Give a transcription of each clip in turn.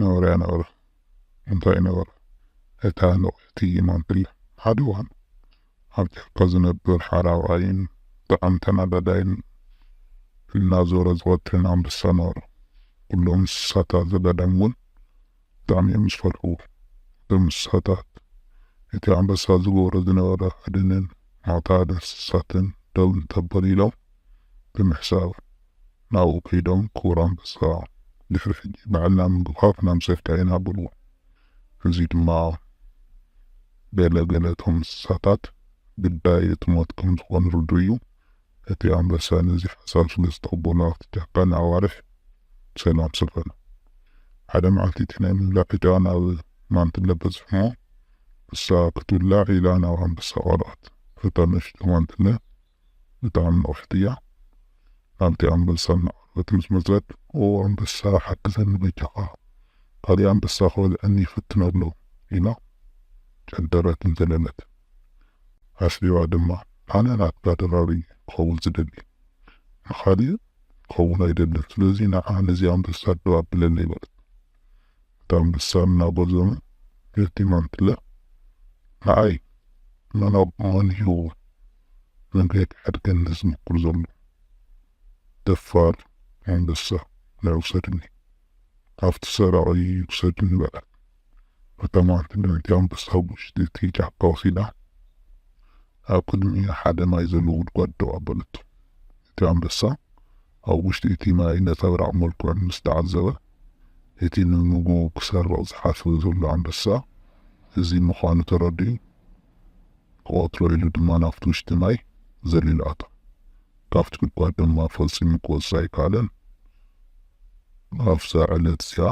ነበረ ያነበረ እንታይ ነበረ? እታ ንቕሕቲ ማንትለ ሓደ እዋን ኣብ ጫካ ዝነብር ሓራብኣይን ብጣዕሚ ተናዳዳይን እናዞረ ዝቐትልን ኣንበሳ ነበረ። ኩሎም እንስሳታት ዘገዳም እውን ብጣዕሚ እዮም ዝፈርሕዎ። እቶም እንስሳታት እቲ ኣንበሳ ዝገብሮ ዝነበረ ኣደንን ምቕታል እንስሳትን ደው እንተበሉ ኢሎም ብምሕሳብ ናብኡ ከይዶም፣ ክቡር ኣንበሳ፣ ድሕሪ ሕጂ ባዕልና ምግብኻ ክነምፀልካ ኢና በልዎ። እዚ ድማ ገለ ገለ እቶም እንስሳታት ግዳይ እቲ ሞት ከም ዝኾኑ ርዱእ እዩ። እቲ ኣንበሳ ነዚ ሓሳብ ስለ ዝተቐበሎ ኣብቲ ጫካ ንኣዋርሕ ብሰላም ሰፈረ። ሓደ መዓልቲ እቲ ናይ ምብላዕ ዕጫ ናብ ማንትለ በጽሖ። ንሳ ክትብላዕ ኢላ ናብ ኣንበሳ ቀረበት። እታ ንእሽቶ ማንትለ ብጣዕሚ ንቕሕቲ እያ። ናብቲ ኣንበሳ እናቐረበት ምስ መጸት፣ "ኦ ኣንበሳ፣ ሓግዘኒ በጃኻ፣ ካልእ ኣንበሳ ክበልዐኒ ይፍትን ኣሎ" ኢላ ጨደረትን ዘለለት። ኣስቢባ ድማ፣ "ኣነ ናትካ ደራሪ ክኸውን ዝደሊ፣ ንኻልእ ክኸውን ኣይደልን፣ ስለዚ ንዓ ነዚ ኣንበሳ ደው ኣብለለይ" በለት። እቲ ኣንበሳ እናጎዘመ ነቲ ማንትለ፣ "ንዓይ መን ኣብ መን እዩ ምግበይ ክሓድገኒ ዝምኩር ዘሎ? ደፋር ኣንበሳ፣ ንዑ ውሰድኒ፣ ኣብቲ ሰራቒ ውሰድኒ" በለት። እታ ማንትለ ነቲ ኣንበሳ ኣብ ውሽጢ እቲ ጫካ ወሲዳ ኣብ ቅድሚ ሓደ ማይ ዘለዎ ጉድጓድ ደው ኣበለቶ። እቲ ኣንበሳ ኣብ ውሽጢ እቲ ማይ ነጸብራቕ መልክዑ ምስ ተዓዘበ፣ እቲ ንምግቡ ክሰርቕ ዝሓሰበ ዘሎ ኣንበሳ እዚ ምዃኑ ተረዲኡ፣ ክቐትሎ ኢሉ ድማ ናብቲ ውሽጢ ማይ ዘሊሉ ኣተወ። ካብቲ ጉድጓድ ድማ ፈጺሙ ክወጽእ ኣይከኣለን። ኣብዛ ዕለት እዚኣ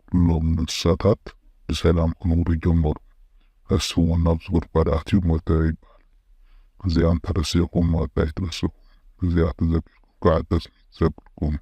ኩሎም እንስሳታት ብሰላም ክነብሩ ጀመሩ። ንሱ እውን ናብዚ ጉድጓድ ኣትዩ ሞተ ይበሃል። እዚኣ እንተረሲዕኩም መወዳእታ ኣይትረስዑ። እዚኣ ተዘኪርኩም ከዓ ጠስሚ ትዘክርኩም።